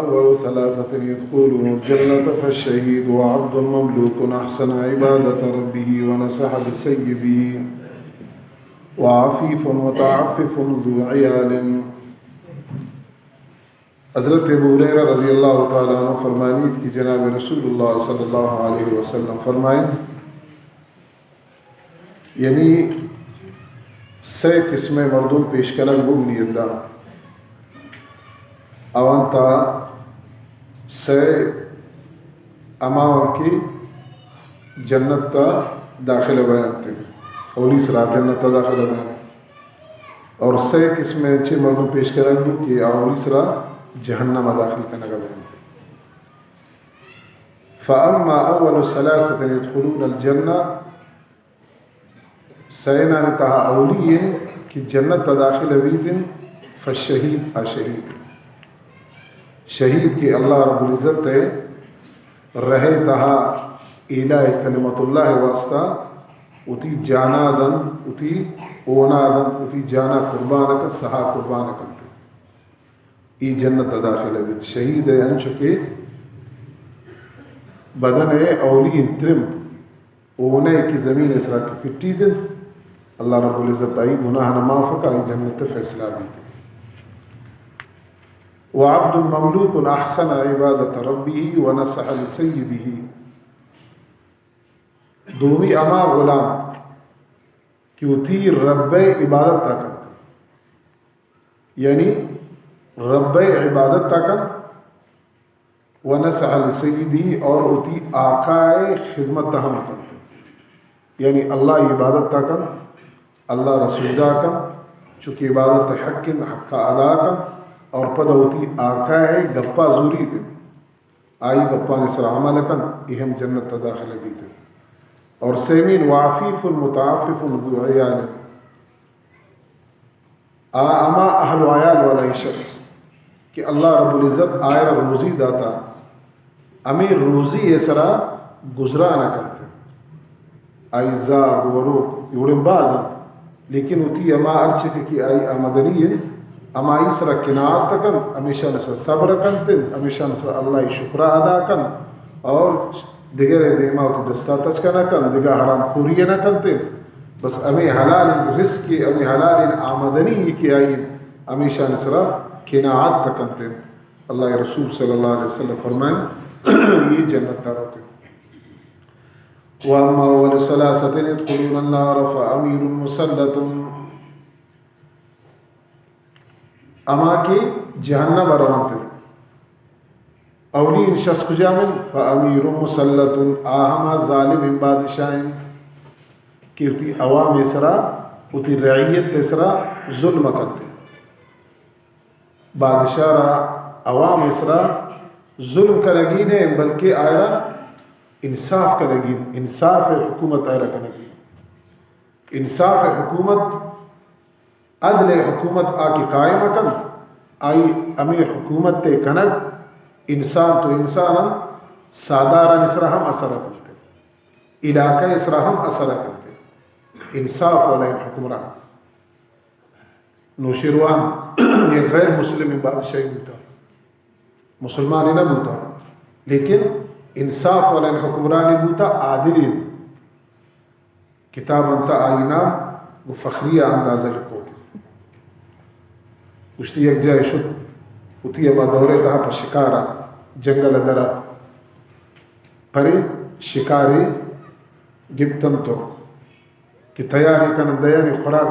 أول ثلاثة يدخلون الجنة فالشهيد وعبد مملوك أحسن عبادة ربه ونصح لسيده وعفيف متعفف ذو عيال. حضرت ابو ہریرہ رضی اللہ تعالی عنہ فرمائنیت کہ جناب رسول اللہ صلی اللہ علیہ وسلم فرمائن، یعنی سئے قسمیں مردم پیش کنگ بوگ نی اندا۔ اوان تا سئے ہماوان کہ جنت تا داخل بینت، اولی سرا جنت تا داخل بینت۔ اور سئے قسمیں چہ مردم پیش کنگ بوت کہ اولی سرا جہنم داخل کنگ بینت۔ فأما أول ثلاثة يدخلون الجنة، سئینانی تہا اولی انت کہ جنت ء داخل بیت انت، فالشہید، آ شہید۔ شہید کہ اللہ رب العزت ء رہ ء تہا اعلاء کلمت اللہ ء واسطہ وتی جانا دنت، وتی ہونا دنت، وتی جانا قربان کنت، سہا قربان کنت۔ ای جنت ء داخل بیت۔ شہید ء انچو کہ بدن ء اولی انت ترمپ اونے کہ زمین ء سرا کہ پٹیت انت، اللہ رب العزت آئی گناہ ء معاف کا، آئی جنت ء فیصلہ بیت۔ وعبد مملوك أحسن عبادة ربه ونصح لسيده۔ دومی ہما غلام کہ وتی رب ء عبادت ء کنت، یعنی رب ء عبادت ء کنت، ونصح لسیدہ، اور وتی آقا ء خدمت ء ہم کنت، یعنی اللہ ء عبادت ء کنت، اللہ ء را سجدہ کنت، چونکہ عبادت ء حق انت، حق ء ادا کنت، اور پدا وتی آقا ء گپا زوریت انت۔ آئی گپانی سرا عمل کنت، اے ہم جنت ء داخل بیت۔ اور سیمین، وعفیف متعفف ذو عیال، آ ہما اہل و عیال والا شخص کہ اللہ رب العزت آئرا روزی داتا، ہمیں روزی ء سرا گزران کنت۔ آئی زاگ و وروک جوڑیں باز انت، لیکن وتی ہما ہرچے کہ آئی آمدنی انت، ہمائی سرا قناعت کنت، ہمیشان سرا صبر کنت، ہمیشان سرا اللہ شکر ادا کنت اور دگرے دیما وتی دستا تچکا نہ کنت، دگہ حرام خوری نہ کنت۔ بس ہمیں حلال رزق، ہمیں حلال آمدنی کہ آئی، ہمیشان سرا قناعت کنت۔ اللہ رسول صلی اللہ علیہ وسلم فرمائیں، یہ جنت داروت۔ وأما أول ثلاثة يدخلون النار فأمير مسلط، ہما کہ جہنم ء رونت، اولی انت شخص کجام انت؟ فأمير مسلط، آ ہما ظالم انت، بادشاہ انت کہ وتی عوام ء سرا، وتی رعیت ء سرا ظلم کنت۔ بادشاہ را عوام ء سرا ظلم کنگی نہ، بلکہ آئرا انصاف کنگی، انصاف حکومت آئرا کنگی۔ انصاف حکومت، عدل حکومت آ کہ قائم کنت، آئی ہمیں حکومت ء کنگ انسان تو انسان انت، ساہدارانی سرا ہم اثر کنت، علاقہ ء سرا ہم اثر کنت۔ انصاف والا حکمران۔ نوشیروان یک غیر مسلم بادشاہی بوتا، مسلمانی نہ بوتا، لیکن انصاف والے حکمرانی بوتا، عادلی۔ کتاب انت، آئی نام گو فخریہ اندازہ لکھوک۔ گوشتی یک جاہ شت، وتی ہما دورے تہا پہ شکارا جنگل درا پرے شکاری گپتن تو کہ تیاری کنن دیانی خوراک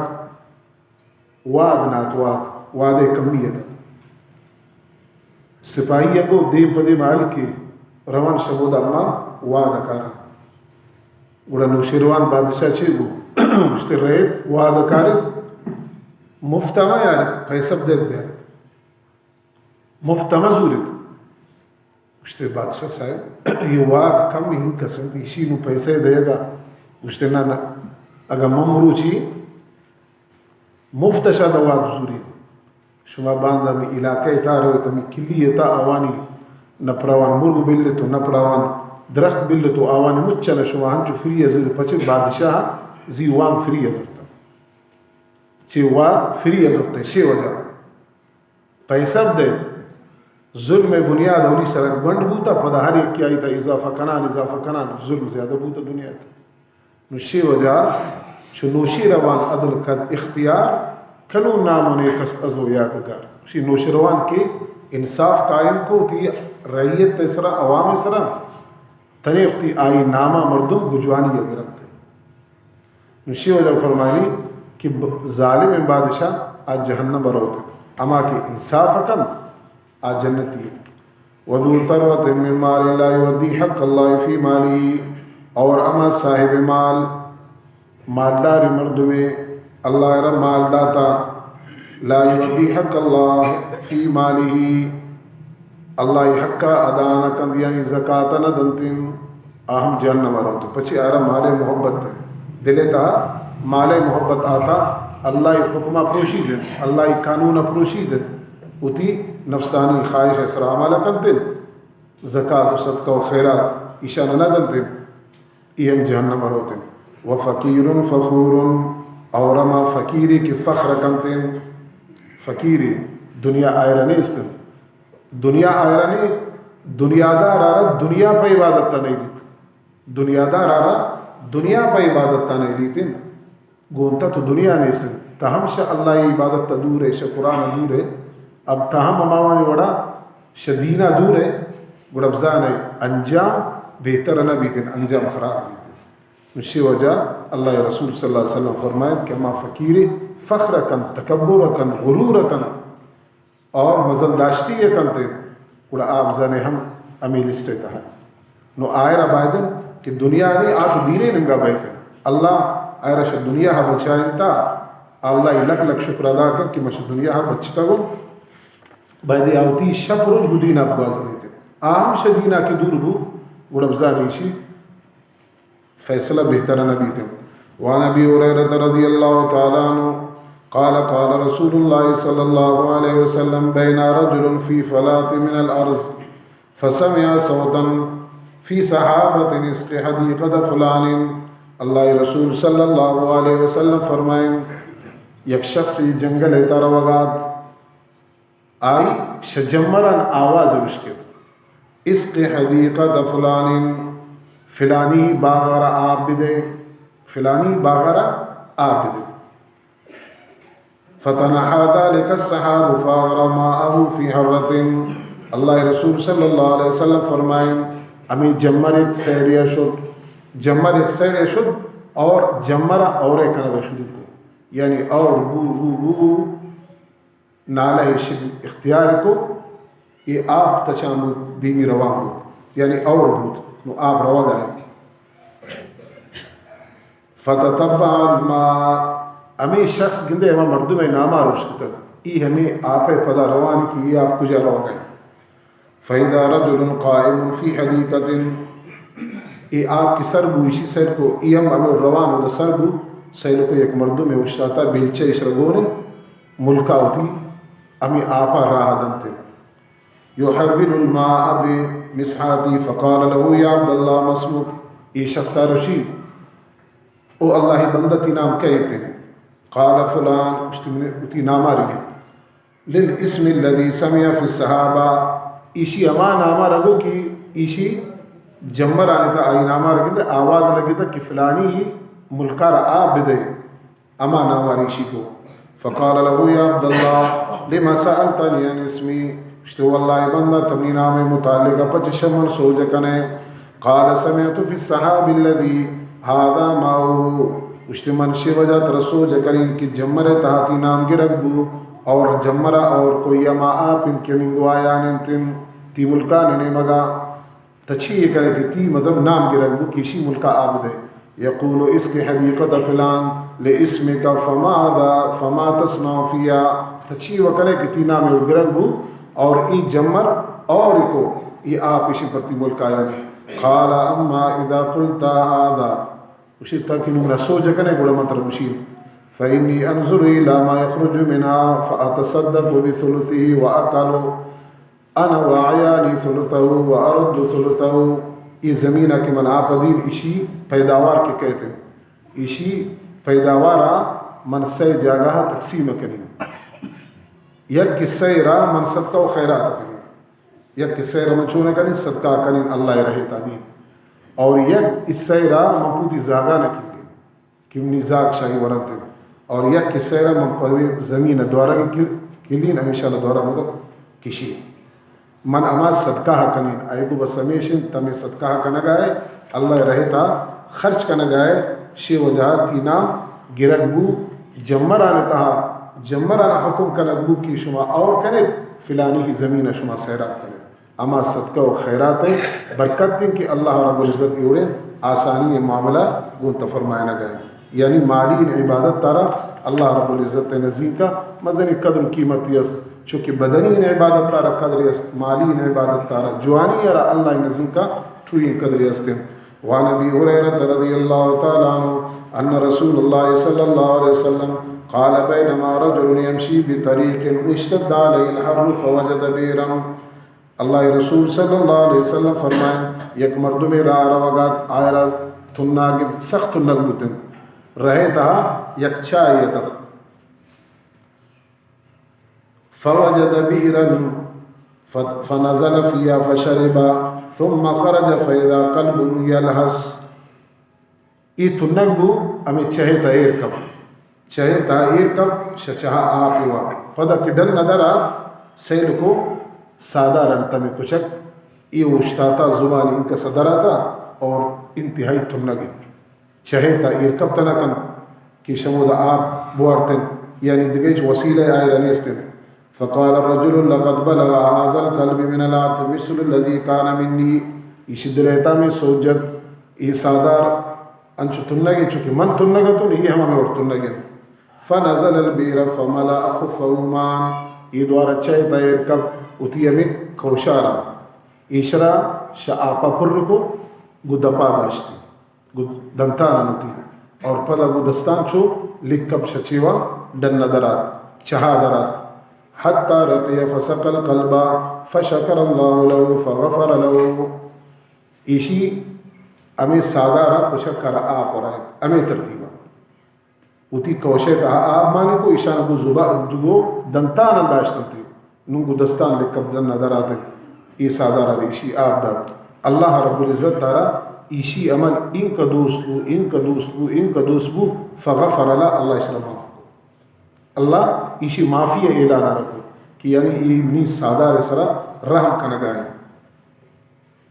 واد نات، واد، وادے کمی ات۔ سپاہی ء گو دیم پہ دیم ہلکے روان شمودا ما واد کارن۔ گڑا نوشیروان بادشاہ چے گو؟ گوشتے رہت واد کارت، مفت ما یارت، پیسہ دیت بیارت۔ مفت ما زورت۔ گوشتے، بادشاہ صاحب، یہ واد کم ہی کسنت، ایشی نو پیسہ دیگا۔ گوشتے، نہ، نہ، اگا من مروچی مفت شا دا واد زوری، شما باندا ہمیں علاقہ تا روت، ہمیں کلی تا آوانی نپراوان مرگ بلت و نپراوان درخت بلت و آوانی مچن شما ہنچو فری زوری، پچے بادشاہ زی وام فری زرتا۔ چے واد فری زرتا، شے وجہ پیسہ دیت۔ ظلم ءِ بنیاد اولی سرا گونڈ بوتا، پدا ہر یکے آئی تا اضافہ کنان، اضافہ کنان، ظلم زیادہ بوتا دنیا ءِ تہا۔ نو شی وجہ چو نوشیروان عدل کد اختیار، کنوں نام و نیکس از و یادگار۔ شی نوشیروان کہ انصاف قائم کو، وتی رعیت ءِ سرا، عوام ءِ سرا، تنے وتی آئی ناما مردم گجوانی ءَ گرنت۔ نو شی وجہ فرمانی کہ ب-، ظالم بادشاہ آ جہنم ءَ روت، ہما کہ انصاف کنت آ جنتی۔ وذو ثروة من مال لا يؤدي حق الله في ماله، اور ہما صاحب مال، مالدار مردمے، اللہ ءَ را مال داتا، لا يؤدي حق الله في ماله، اللہ ءِ حق ءَ ادا نہ کنت، یعنی زکات نہ دنت، آ ہم جہنم ءَ روت۔ پچے؟ آ را مال ءِ محبت انت۔ دل ءِ تہا مال ءِ محبت آتا، اللہ ءِ حکم ءَ پروشی دنت، اللہ ءِ قانون ءَ پروشی دنت، وتی نفسانی خواہش ءِ سرا عمل کنت، زکات و صدقہ و خیرات ایشان نہ دنت، ای ہم جہنم ءَ روت۔ وفقير فخور، اور ہما فقیرے کہ فخر کنت، فقیرے، دنیا آئرا نیست انت۔ دنیا آئرا نے، دنیادار آرا دنیا پہ عبادت ءَ نئیلیت۔ دنیادار آرا دنیا پہ عبادت ءَ نئیلیت۔ گوں تہ تو دنیا نیست انت۔ تہ ہم شہ اللہ ءِ عبادت ءَ دور ئے، شہ قرآن ءَ دور ئے۔ اب تہ ہم ہماوانی وڑا شہ دین ءَ دور ئے، گڑا بزان ئے انجام بہتر نہ بیت انت، انجام خراب بیت انت۔ نو شی وجہ اللہ ءِ رسول صلی اللہ علیہ وسلم فرمائیت کہ ہما فقیرے فخر کنت، تکبر کنت، غرور کنت، اور مزن داشتی ءَ کنت، گڑا آ بزانے ہم ہمے لسٹ ءِ تہا۔ نو آئرا باید انت کہ دنیا نے آ تو دین ءِ نیمگا بئیت۔ اللہ آئرا شہ دنیا ءَ بچائینتا، اللہ ءِ لک لک شکر ادا کن کہ من شہ دنیا ءَ بچتگوں۔ باید آ وتی شپ روچ گوں دین ءَ بگوازینیت۔ آ ہم شہ دین ءَ کہ دور بو، گڑا بزان ایشی فیصلہ بہتر نہ بیت۔ وعن ابی ہریرہ رضی اللہ تعالی عنہ قال قال رسول اللہ صلی اللہ علیہ وسلم بین رجل فی فلاة من الارض فسمع صوتا فی سحابة اسق حدیقة فلان۔ اللہ ءِ رسول صلی اللہ علیہ وسلم فرمائیں، یک شخص جنگل ءِ تہا روگات، آئی شہ جمران آواز اشکت، اسق حدیقة فلان، فلانی باغ ءَ را آپ بدے، فلانی باغ ءَ را آپ بدے۔ فتنحى ذلك السحاب فأغرى ماءه في هرة۔ اللہ ءِ رسول صلی اللہ علیہ وسلم فرمائیں، ہمے جمر یک سیڈے ءَ شت، جمر یک سیڈے ءَ شت اور جمر ءَ اورے کنگ ءَ شروع کو، یعنی اور بو بو بو بو نالہ ءِ شد اختیار کو، اے آپ تچان بوت، دیمی روان بوت، یعنی اور بوت، نو آپ روگ ءَ انت۔ فتتبع الماء، ہمے شخص گندے ہما مردم ءِ نام ءَ روش کتگ، ای ہمے آپ ءِ پدا روان کہ ای آپ کجا روگ ءَ انت۔ فإذا رجل قائم في حديقة، اے آپ کہ سر بو، ایشی سر کو، ای ہم ہمے روان و سر بو، سیل کو یک مردمے اوشتاتا، بیلچہ ایش را گون انت، ملکا وتی ہمے آپا راہ دنت۔ يحول الماء بمسحاته فقال له يا عبد الله ما اسمك، اے شخص ءَ رشی، او اللہ ءِ بندہ، تئی نام کئے انت؟ قال فلان، گوشتی من وتی نام ءَ رگت۔ للاسم الذي سمع في السحابة، ایشی ہما نام ءَ رگو کہ ایشی جمرانی تہا آئی نام ءَ رگت، آواز لگتا کہ فلانی ملکا را آپ بدے، ہما نام ءَ ریشی کو۔ فقال له يا عبد الله لم سألتني عن اسمي، گوشت، او اللہ ءِ بندہ، تو منی نام ءِ متعلق پچ شہ من سوج کنے؟ قال سمعت في السحاب الذي هذا ماؤه، گوشت، من شی وجہ ترا سوج کنیں کہ جمر ءِ تہا تئی نام گرگ بو، اور جمر ءَ اور کوئی ہما آپ انت کہ ہمینگو آیان انت، تئی ملکانی نیمگا۔ تہ چی اے کنے کہ تئی مطلب نام گرگ بو کہ ایشی ملکا آپ دے؟ يقول اسق حديقة فلان لاسمك فماذا، فما تصنع فيها، تہ چی و کنے کہ تئی نام ءَ گرگ بو اور ای جمر اور کو ای آپ ایشی پر تئی ملکا آیان۔ قال أما إذا قلت هذا، گوشی، تہ کہ نوں منا سوج کنے، گڑا من ترا گوشی، فإني أنظر إلى ما يخرج منها فأتصدق بثلثه وأكل أنا وعيالي ثلثه وأرد ثلثه، اے زمین ءَ کہ من آپ دیم، ایشی پیداوار کہ کئیت، ایشی پیداوار ءَ من سئے جاگہ ءَ تقسیم کنیں، یک حصہ ءَ را من صدقہ و خیرات کنیں۔ یک حصہ ءَ را من چون کنیں، صدقہ کنیں، اللہ ءِ راہ ءَ دیں۔ اور یک حصہ ءَ را من پوتی زاگاں کلیں کہ منی زاگ شاہی ورنت۔ اور یک حصہ ءَ را من پہ زمین ءِ دورگ کلیں، ہمیشانی دورگ کشیں۔ من ہما صدقہ کنیں، اے گو بس ہمیش انت، تمے صدقہ کنگا ئے، اللہ ءِ راہ ءَ تا خرچ کنگا ئے، شے وجہ تی نام گرگ بو، جمران تہا، جمران حکم کنگ بو کہ شما اور کنیت، فلانی ہی زمین شما سیراب کنیت۔ ہما صدقہ و خیرات ءِ برکت انت کہ اللہ رب العزت ءِ وڑیں آسانی ءِ معاملہ گوں تو فرمائینگا ئے۔ یعنی مالی عبادت تارا اللہ رب العزت ءِ نزیکا مزنیں قدر و قیمتی است، چونکہ بدنی عبادت تارا قدرے است، مالی عبادت تارا، جوانی ءَ را اللہ ءِ نزیکا ٹوئیں قدرے است۔ وعن أبي هريرة رضي الله تعالى عنه أن رسول الله صلى الله عليه وسلم قال: بينما رجل يمشي بطريق اشتد عليه الحر فوجد بئرا. اللہ ءِ رسول صلی اللہ علیہ وسلم فرمائیں، یک مردمے راہ روگا ات، آئرا تناگ، سخت تنگ بوتیں، راہ ءِ تہا یک چاہے اتک۔ فوجد بئرا ف-، فنزل فيها فشرب ثم خرج فإذا قلب يلهث. اے تنگ بو، ہمے چاہے تا ایر کپ۔ چاہے تا ایر کپ، شہ چاہا آپ وا۔ پدا کہ ڈن ندر آ، سیل کو سادار انت ہمے کچک، اے اوشتاتا زبان انکس در آتا اور انتہائی تنگ انت۔ چاہے تا ایر کپت نہ کنت کہ شمودا آپ بوارتن، یعنی دگہ ہچ وسیلہ آئرا نیست انت۔ فقال الرجل: لقد بلغ هذا القلب من العطش مثل الذي كان مني. ایشی دل ءِ تہا ہمے سوج جت، اے سادار انچو تنگ انت، چونکہ من تنگ اتوں، اے ہم ہمے وڑ تنگ انت۔ فنزل البئر فملأ خفه ماء. اے دوارہ چاہے تا ایر کپ، وتی ہمے کوشارا، ایشرا شہ آپا پر کو، گو دپا داشتی۔ گو دنتان انتی اور پدا گو دستان چو لکپ شہ چیوا ڈن ندر آت، چاہا در آت۔ حتى رقي فسقى القلب فشكر الله له فغفر له. ایشی ہمے سادارا کچک ءَ را آپ ورائینت، ہمے ترتیبا۔ وتی کوشے تہا آپ مانی کو، ایشان گو زبا-، گو دنتان داشت انتی۔ نوں گو دستان لکپ ڈن ندر آتیں۔ اے سادارا ایشی آپ دات۔ اللہ رب العزت تارا ایشی عمل انکہ دوست بو، انکہ دوست بو، انکہ دوست بو، فغفر له، اللہ ایشرا معاف کو۔ اللہ ایشی معافی اعلان کو کہ یعنی اے نی سادار سرا رحم کنگا انت۔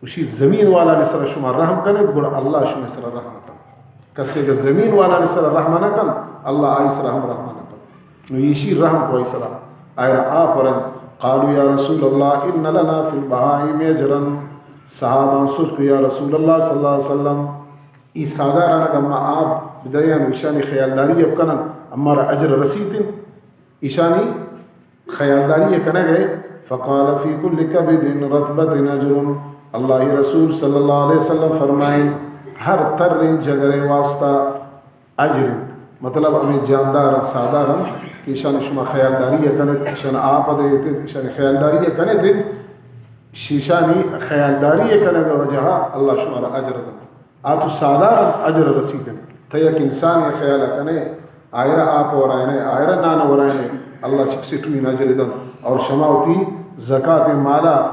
گوشی، زمین والانی سرا شما رحم کنیت، گڑا اللہ شمئے سرا رحم کنت۔ کسے کہ زمین والانی سرا رحم نہ کنت، اللہ آئی سرا ہم رحم نہ کنت۔ نو ایشی رحم کو آئی سرا، آئرا آپ ورائینت۔ قالوا يا رسول الله إن لنا في البهائم أجرا. صحابہ سوچ کو، یا رسول اللہ صلی اللہ علیہ وسلم، ای ساداران اگاں ما آپ بدیان، ایشانی خیالداری اب کنن، ہمارا اجر رسیت انت۔ ایشانی خیالداری ء کنگ ء۔ فقال في كل كبد رطبة أجر. اللہ ء رسول صلی اللہ علیہ وسلم فرمائیں، ہر تریں جگر ء واسطہ اجر انت۔ مطلب ہمیں جاندار انت، سادار انت کہ ایشانی شما خیالداری ء کنت، ایشان آپ ء دیت، ایشانی خیالداری ء کنت، شیشانی خیالداری ء کنگ ء وجہ ء اللہ شمارا اجر دنت۔ آ تو سالار انت، اجر رسیت انت۔ تہ یک انسانے خیال ء کنے، آئرا آپ ورائنے، آئرا نان ورائنے، اللہ چکسے ٹوئیں اجر دنت۔ اور شما وتی زکات مالا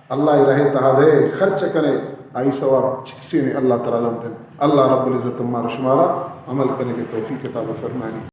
اللہ ء رہ تہا دے خرچ کنے، آئی ثواب چکسے نے اللہ ترا دنت انت۔ اللہ رب العزت مارا شمارا عمل کنے کے توفیق عطا فرمائے۔